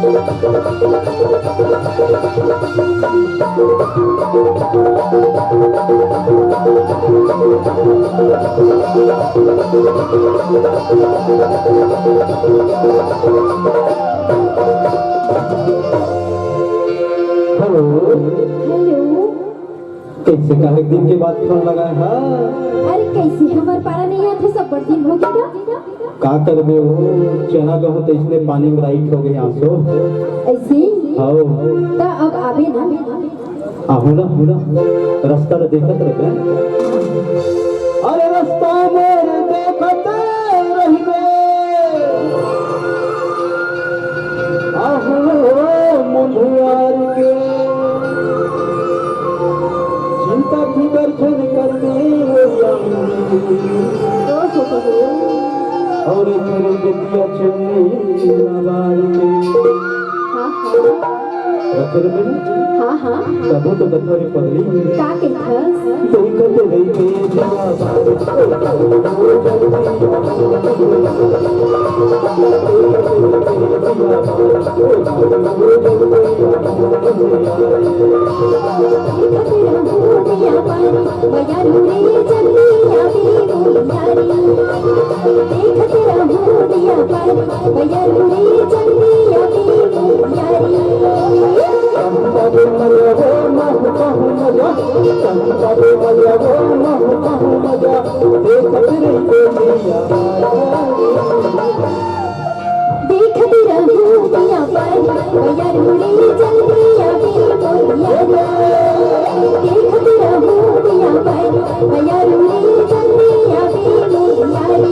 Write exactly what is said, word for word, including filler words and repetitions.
Hello. Hello. कइसे, काहे दिन के बाद फोन लगाए हा? अरे, कइसे हमर पारा नइ आथे, सब बड़ दिन हो गे गा। का करबे ओ, चना गहूं त अइसने पानी में राइट हो गे आंसू। अइसे? हव। त अब आबे ना। आहू ना, आहू ना, रस्ता ल देखत रहिबे। अरे रस्ता मोर देखत रहिबे। आहू हो मुंधियार के, चिंता फिकर झन करबे ओ यार। अउ फिर बिटिया चुन्नी लबार के। हाँ, हाँ। रखे रहे ना? हाँ, हाँ। तभो तो कथो रे पगली। का कहिथस? देखत रहिबे दिया बार। देखत रहूं दिया बारी, बयार मुड़ी जल्दी आवे मोर यारी। देखत रहूं दिया बारी, बयार मुड़ी जल्दी आवे मोर यारी।